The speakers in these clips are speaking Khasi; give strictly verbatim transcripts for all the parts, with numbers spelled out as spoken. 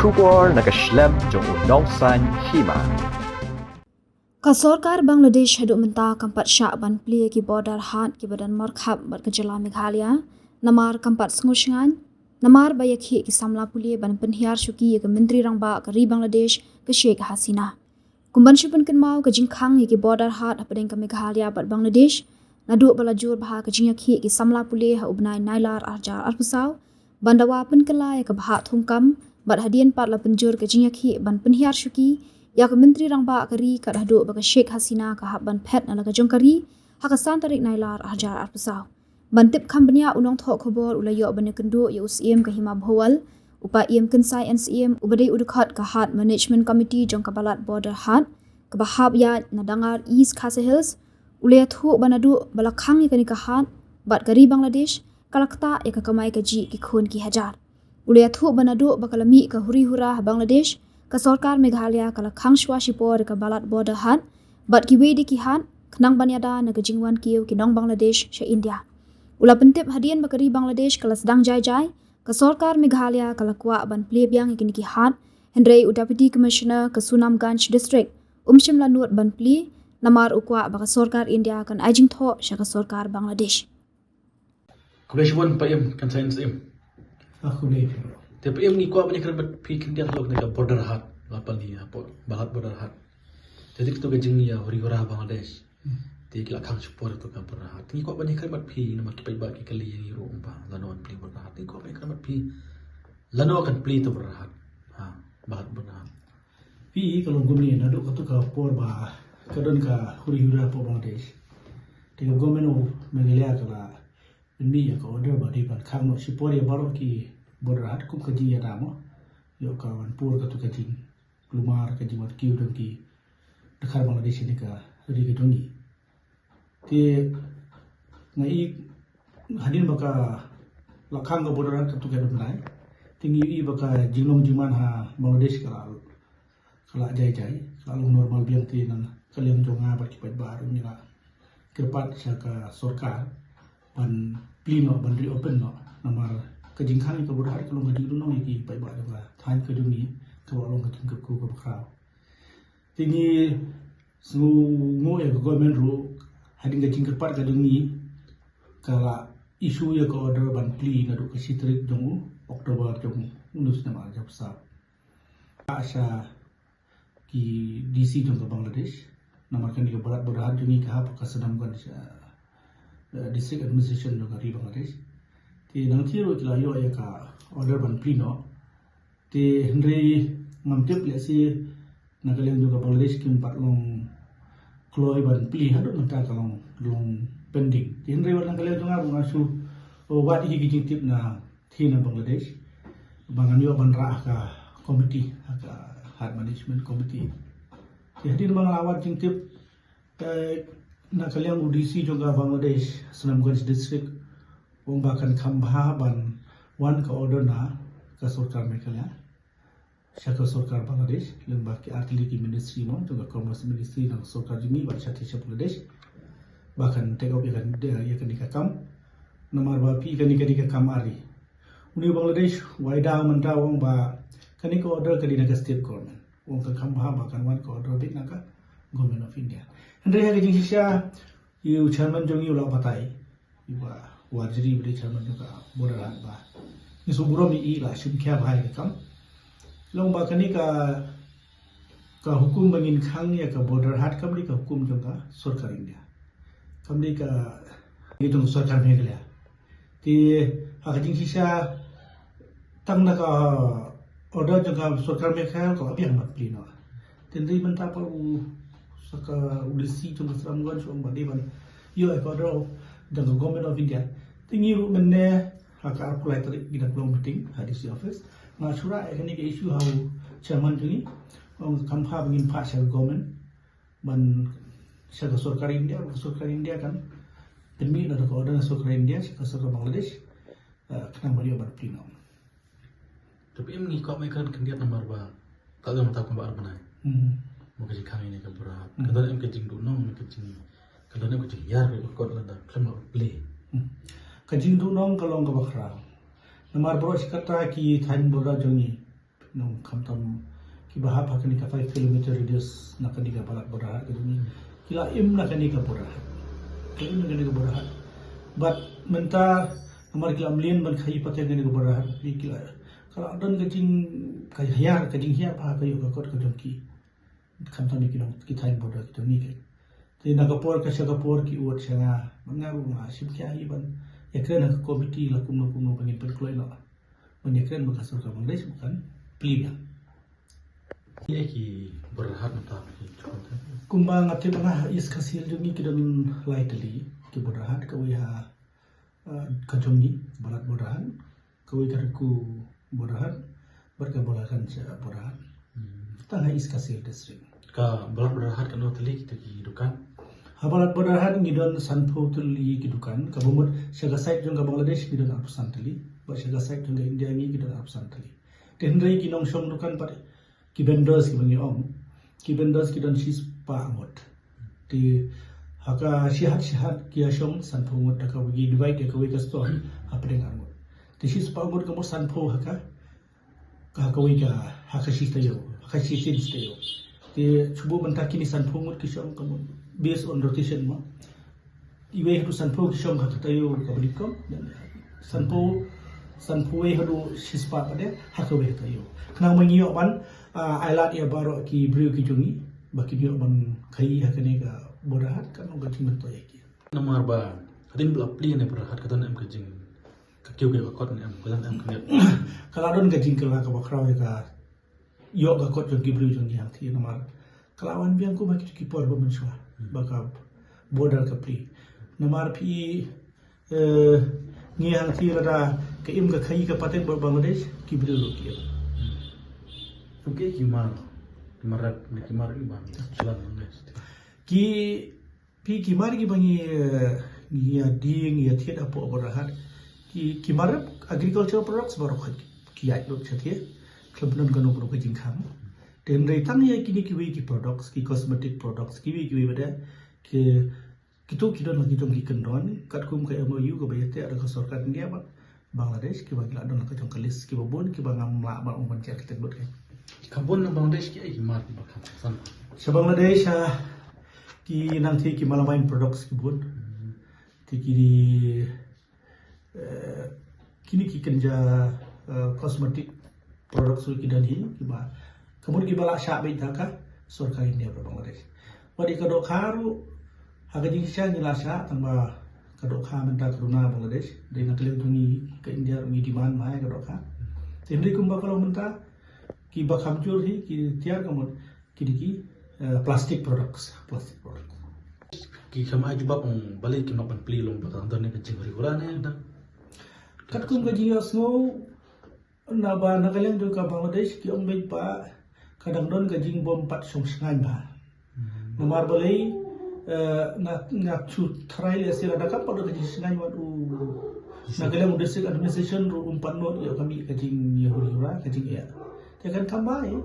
Khubor na ka shlem jong u nongsaiñ hima. Ka sorkar Bangladesh haduh mynta kam pat shah ban plie ki border haat kiba don markhap bad ka jylla Meghalaya, namar kam pat sngewshngaiñ, namar ba ïakhih ki samla pule ban pynhiar shuki ïa ka Myntri Rangbah ka ri Bangladesh ka Sheikh Hasina. Kum ban shu pynkynmaw ka jingkhang ïa ki border haat hapdeng ka Meghalaya bad Bangladesh, naduh ba la jur bha ka jingïakhih ki samla pule ha u bnai Nailar arhajar arphew saw, ban dawa pynkylla ïa ka bhah thungkam, bad hadien pat la pynjur ka jingïakhih ban pynhiar shuki ïa ka Myntri Rangbah ka ri kat haduh ba ka Sheikh Hasina ka hap ban phet na la ka jong ka ri ha ka san tarik Nailar arhajar arphew saw. Ban tip kham bniah, u nongthoh khubor u la ïoh ban ïakynduh ïa u Syiem ka Hima Bhowal, u Paiem Kynsai N Syiem, uba dei u dkhot ka Haat Management Committee jong ka Balat Border Haat, kaba hap ïaid na Dangar, East Khasi Hills. U la ïathuh ba naduh ba la khang ïa kane ka haat bad ka ri Bangladesh ka la ktah ïa ka kamai kajih ki khun ki hajar. U la ïathuh ba naduh ba ka la mih ka huri hura ha Bangladesh, ka sorkar Meghalaya ka la khang shuwa shipor ïa ka Balat Border Haat bad kiwei de ki haat, khnang ban ïada na ka jingwan kiew ki nong Bangladesh sha India. U la pyntip hadien ba ka ri Bangladesh ka la sdang jai jai, ka sorkar Meghalaya ka la kwah ban plie biang ïa kine ki haat, hynrei u Deputy Commissioner ka Sunamganj District um shym la nud ban plie, namar u kwah ba ka sorkar India kan ai jingthoh sha ka sorkar Bangladesh. Khublei shibun Paiem Kynsai N Syiem. Ah, khublei. Te Paiem, ngi kwah ban ïakren bad phi khyndiat halor kane ka border haat, la pali hapoh Balat Border Haat. Te dei kito ka jingïa huri hura Bangladesh. Hmm. Te ki la khang shipor ïa kito ka border haat. Te ngi kwah ban ïakren bad phi namar ki paidbah ki kylli ïa ngi ruh ba lano kan plie border haat. Te ngi kwah ban ïakren bad phi lano kan plie ïa ka border haat. Ha, Balat Border Haat. Phi, ka long kumne, naduh kato ka por ba ka don ka huri hura hapoh Bangladesh, te ka Government of Meghalaya ka la pynmih ïa ka order ba dei ban khang noh shipor ïa baroh ki border haat kum ka jingïada mo ïoh ka wan pur kato ka jingkulmar, ka jingwan kiew jong ki dkhar Bangladesh ïa kane ka ri ka jong ngi. Te nga i hadien ba ka la khang ka border haat kato ka dum lai, te ngi i ba ka jinglong jingman ha Bangladesh ka la, ka la jai jai, ka la long normal biang. Te na ka liang jong nga bad ki paidbah ruh ngi la kyrpad sha ka sorkar ban plie noh, ban reopen noh, namar ka jingkhang ïa ka border haat ka long ka jingduhnong ïa ki paidbah jong ka thaiñ ka jong ngi, kaba long ka jingkyrkhu kaba khraw. Te ngi sngewnguh ïa ka government ruh, hadien ka jingkyrpad ka jong ngi, ka la issue ïa ka order ban plie naduh ka shi tarik jong u October jong une u snem arhajar arphew saw. Sha ki D C jong ka Bangladesh, namar kane ka Balat Border Haat jong ngi ka hap ha ka Sunamganj, eh, District Administration jong ka ri Bangladesh. Te nangta ruh ki la ïoh ïa ka order ban plie noh. Te hynrei ngam tip lehse na ka liang jong ka Bangladesh kim pat long kloi ban plie, haduh mynta ka long, long pending. Te hynrei wat na ka liang jong nga ruh nga shu, oh, wad ïa ki jingtip na thie na Bangladesh ba ngan ïoh ban rah ha ka committee, ha ka Haat Management Committee. Te hadien ba nga la wad jingtip, eh, na ka liang u D C jong ka Bangladesh Sunamganj District, u ong ba kan kham bha ban wan ka order na ka sorkar Meghalaya sha ka sorkar Bangladesh, lyngba ki artylli ki ministry mo, jong ka Commerce Ministry na ka sorkar jong ngi bad shatei sha Bangladesh, ba kan take up ïa ka, ïa kane ka kam. Namar ba phi, kane, kane ka kam ari. Une u Bangladesh u ai daw mynta, u ong ba kane ka order ka dei na ka state government. U ong ka kham bha ba kan wan ka order beit na ka Government of India. Hynrei ha ka jingshisha, ïa u chairman jong ngi u la batai, ïa u Bah Warjri, ba dei chairman jong ka Border Haat, ba ngi sngewburom ïa i, la shim khia bha ïa ka kam. La ong ba kane ka, ka hukum ba ngin khang ïa ka Border Haat kam dei ka hukum jong ka sorkar India, kam dei ka, dei jong ka sorkar Meghalaya. Te ha ka jingshisha, tang na ka order jong ka sorkar Meghalaya ka la biang ban plie noh. Te hynrei mynta pat u, sa ka, u D C jong ka Sunamganj u ong ba dei ban ïoh ïa ka order jong ka Government of India. Te ngi ruh mynne ha ka arphew lai tarik ngi dang long meeting ha D C office. Nga shu rah ïa kane ka issue ha u chairman jong ngi. U ong kham bha ba ngin phah sha ka government, ban, sha ka sorkar India, ka sorkar India kan pynmih na ka order na sorkar India sha ka sorkar Bangladesh, eh, khnang ban ïoh ban plie noh. Te Paiem, ngi kwah ban ïakren khyndiat namar ba ka dang mynta kumba ar bnai. Hmm. Mo, ka jingkhang ïa kane ka border haat. Hmm. Ka don em ka jingduhnong, ka jing, ka don em ka jinghiar, ka kot lada khlem la plie. Hmm. Ka jingduhnong ka long kaba khraw. Namar baroh shi katta ki thaiñ border jong ngi, Nong khamtam kiba hap ha kane ka five kilometer radius na kane ka Balat Byrnihat ka jong ngi. Ki la im na kane ka Byrnihat. Ki la im na kane ka Byrnihat. Bad mynta namar ki la mlien ban khaii pateng kane ka Byrnihat. Ki la, ka la don ka jing, ka hiar, ka jinghiar bha ka ïoh ka kot ka jong ki. Khamtam ki nong, ki thaiñ border ki jong ngi ki. Te na ka por ka sha ka por ki wad sha nga, ban nga ruh nga shim khia hi ban ïakren ha ka komiti la kumno kumno ban ngin pynkloi noh. Ban ïakren bad ka sorkar Bangladesh ba kan plie biang. Ïa ki Byrnihat mynta ki jong te. Kumba nga tip nga ha East Khasi Hills jong ngi ki don lai tylli ki Byrnihat, kawei ha, ah, ka jong ngi Balat Byrnihat, kawei ka Rku Byrnihat, bad ka Balagan sha Byrnihat. Hmm. Tang ha East Khasi Hills District. Ka Balat Byrnihat katno tylli kita ki dukan? Ha Balat Byrnihat ngi don sanphew tylli ki dukan, kaba mut sha ka side jong ka Bangladesh ngi don arphew san tylli, bad sha ka side jong ka India ngi, ngi don arphew san tylli. Te hynrei ki nongshong dukan pat ki vendors kiba ngi ong. Ki vendors ki don shispah ngut. Te ha ka shihajar shihajar ki ïa shong sanphew ngut, da kaba ngi divide ïa kawei ka store hapdeng ar ngut. Te shispah ngut ka mut sanphew ha ka, ka ha kawei ka, ha ka shi taïew, ha ka shi sien shi taïew. Te shu buh mynta kine sanphew ngut ki shong ka mut based on rotation mo. Iwei haduh sanphew ki shong ha ka taïew kaba nyngkong, sanphew, sanphew wei haduh shispah pat de ha kawei ka taïew. Khnang ba ngi ïoh ban, ah, ai lad ïa baroh ki briew ki jong ngi ba kin ïoh ban khaii ha kane ka Byrnihat, kan long ka jingmyntoi ïa ki. Namar ba hadien ba la plie ne Byrnihat ka don em ka jing, ka kiew ka kot ne em, ka don em ka nep? Ka la don ka jingkylla kaba khraw ïa ka ïoh ka kot jong ki briew jong ngi hangtei namar ka la wan biang kum ha kito ki por ba mynshuwa, hmm, ba ka border ka plie. Namar phi, eh, ngi hangtei lada ka im ka khaii ka pateng bad Bangladesh, ki briew ruh ki im. Hmm. Kum ki mar, ki mar rep ne ki mar i bang, ki lan nang. Ki Phi, ki mar kiba ngi, eh, ngi ïa die, ngi ïa thied hapoh Byrnihat. Ki, ki mar agricultural products baroh ki ïaid lut shathie. Khlem don kano kano ka jingkhang. Te hynrei tang ïa kine kiwei ki products, ki cosmetic products, kiwei kiwei ba de, ki, kito ki don la ki jong ki kyndon, katkum ka M O U kaba ïateh da ka sorkar India bad Bangladesh, kiba ngi la don la ka jong ka list kiba bun, kiba ngam lah ban ong ban share kyrteng lut. Ki kham bun na Bangladesh ki, eh, ki mar kiba kham san. Sha Bangladesh, ah, ki nang thie ki melamine products ki bun. Hmm. Te ki, eh, kine ki kynja, eh, cosmetic products ruh ki don hi, kiba, ka mut kiba la shah beit da ka sorkar India bad Bangladesh. Bad ïa ka dohkha ruh, ha ka jingshisha ngi la shah, tang ba ka dohkha mynta ka duna Bangladesh, dei na ka liang jong ngi ka India ruh ngi demand ma ïa ka dohkha. Te hynrei kumba ka long mynta, kiba kham jur hi, ki tiar ka mut, ki dei ki, eh, plastic products, plastic products. Ki kham ai jubab ong balei kim lah ban plie long ba ka dang don ne ka jinghuri hura ne da. Katkum ka jingïasngew, naba na ka liang jong ka Bangladesh ki ong beit ba ka dang don ka jingbym pat shong shngaiñ bha. Hmm. Namar balei, eh, nga, nga shu tharai lehse lada kam pat don ka jingshngaiñ wat u, na ka liang u district administration ruh um pat nud ïa ka mih ka jingïahuri hura, ka jingeh. Te kan kham bha, eh.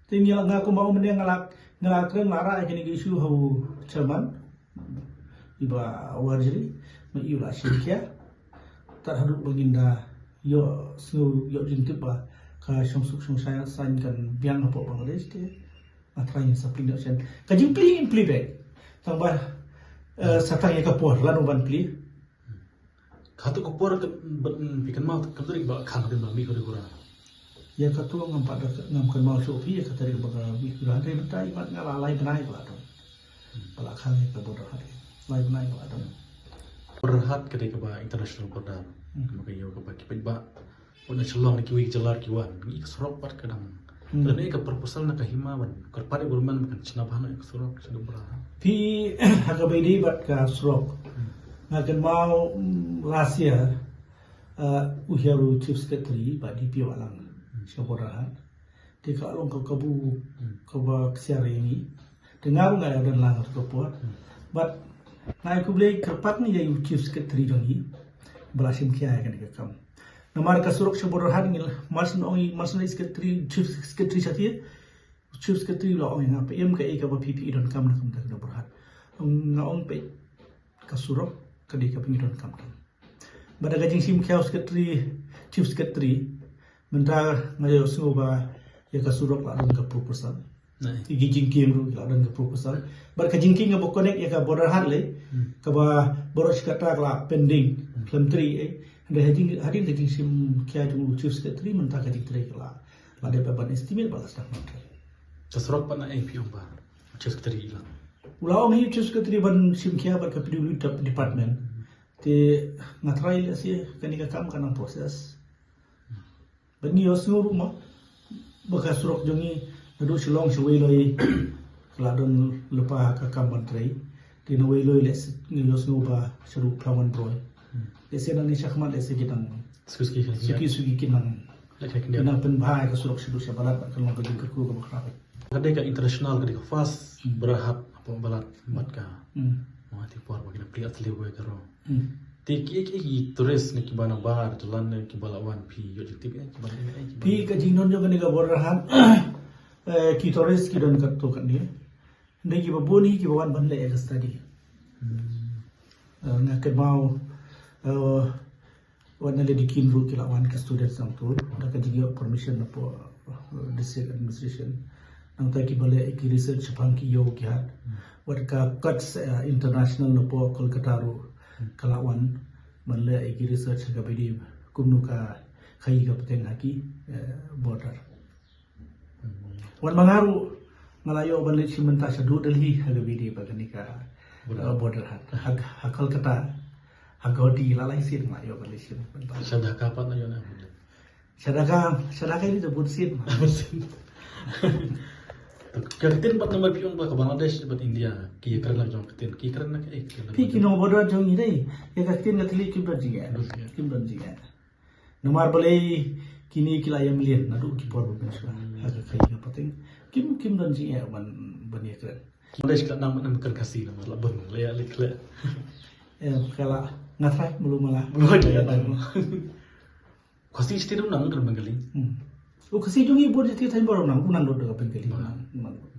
Te ngi la, nga kumba u mynne nga la, nga la kren la rah ïa kine ki issue ha u chairman. I Bah Warjri, ma i u la shim khia. Tad haduh ba ngin da ïoh sngew ïoh jingtip ba ka shongsuk shongsaiñ kan biang hapoh Bangladesh te nga tharai ngin sa plie noh shen. Ka jingplie ngin plie beit. Tang ba, eh, sa tang ïa ka por lano ban plie. Kato ka por ka, ba, mm, phi kynmaw ka tarik ba khang ka ba mih ka huri hura. Ïa kato ngam pat da, ngam kynmaw shuh phi ïa ka tarik ba ka mih ka huri hura. Hynrei mynta i mat nga la lai bnai ba la don. Hmm. Ba la khang ïa ka border hat. Lai bnai ba la don. Border hat ka dei kaba international border. Hmm. Kaba ka ïew kaba ki paidbah. Wan na Shillong na kiwei ki jylla ki wan, ngi ka surok pat ka dang. Hmm. Lane ka proposal na ka hima ban kyrpad ïa government ban shna bha na ka surok sha Dubra. Phi, ha kaba ïadei bad ka surok. Hmm. Nga kynmaw, mm, last year, uh, u hiar u chief secretary bad D P Wahlang. Hmm. Sha border hat. Te ka long ka kabu, hmm, kaba ksiar ïa ngi. Te nga ruh nga ïa don lang ha ka por. Hmm. But nga ai khublei kyrpad ngi ïa u chief secretary jong ngi. Ba la shim khia ïa kane ka kam. Namar ka surok sha border hat ngi, mar shu ong i, mar shu ong i secretary, chief secretary shathie. Chief secretary la ong ïa nga, phi im kaei kaba phi, phi donkam na ka bynta ka border hat. Nga ong phi, ka surok ka dei kaba ngi donkam. Bad da ka jingshim khia u secretary, chief secretary, Mynta nga ïohsngew ba ïa ka surok la don ka proposal. Ki jingkieng ruh la don ka proposal. Bad ka jingkieng kaba connect ïa ka Borderhat lei, kaba baroh shi katta ka la pending khlem trei ei. Hynrei hadien, hadien ka jingshim khia jong u Chief Secretary mynta ka jingtrei ka la, la dep ban estimate bad la sdang ban trei. Ka surok pat na A P ong ba Chief Secretary la, u la ong hi Chief Secretary ban shim khia bad ka P W D department. Te nga tharai lehse kane ka kam ka nang process. Bad ngi ïohsngew ruh mo ba ka surok jong ngi naduh Shillong sha Weiloi ka la don lypa ka kam ban trei. Te na Weiloi lehse ngi ïohsngew ba shaduh Phlang Wanbroi. Lehse nangne shakhmat lehse ki dang suki suki ki nang, ki nang pynbha ïa ka surok shaduh sha Balat bad ka long ka jingkyrkhu kaba khraw. Ka dei ka international, ka dei ka first Borderhat hapoh Balat bad ka Mawhati por ba ki na plie athlew ka ro. Te ki, ki, ki tourist ne kiba na bar jalan ne kiba la wan, phi ïoh jingtip ïa kiba na, ïa kiba phi na ka jingdon jong kane ka Borderhat. Eh, ki tourist ki don katto katne. Hynrei kiba bun hi kiba wan ban leh ïa ka study. Eh, nga kynmaw, eh, wat na Lady Kin ruh ki la wan ka student sangtur da ka jingïoh permission napoh, eh, district administration. Nangta kiba leh ki research shaphang ki ïew ki hat. Wat ka Kutch, eh, International napoh Kolkata ruh ka la wan ban leh ki research ha kaba ïadei kumno ka khaii ka pateng ha ki, eh, border. Wan ma nga ruh nga la ïoh ban leit shim bynta shaduh Delhi ha kaba ïadei bad kane ka, eh, Borderhat. Ha, ha Kolkata, ha Guwahati la lai sien nga la ïoh ban leit shim bynta. Sha Dhaka pat la ïoh na. Sha Dhaka, sha Dhaka ïa ka bun sien. Ka ktien pat namar phi ong ba ka Bangladesh bad India ki ïakren la jong ka ktien, ki kren la kaei? Phi, ki nong border jong ngi dei, ïa ka ktien ka thylliej kim don jingeh. Kim don jingeh. Namar balei kine ki la ïa mlien naduh ki por ba mynshuwa ha ka khaii ka pateng. Kim, kim don jingeh ban, ban ïakren. Bangladesh ka nang, nang kren Khasi namar la bun leh, leh, leh. Eh, ka la nga tharai mulu mala. Khasi state u nang kren Bengali. U Khasi jong ngi bun state thaiñ baroh nang, u nang lut da ka Bengali, u nang, u nang lut.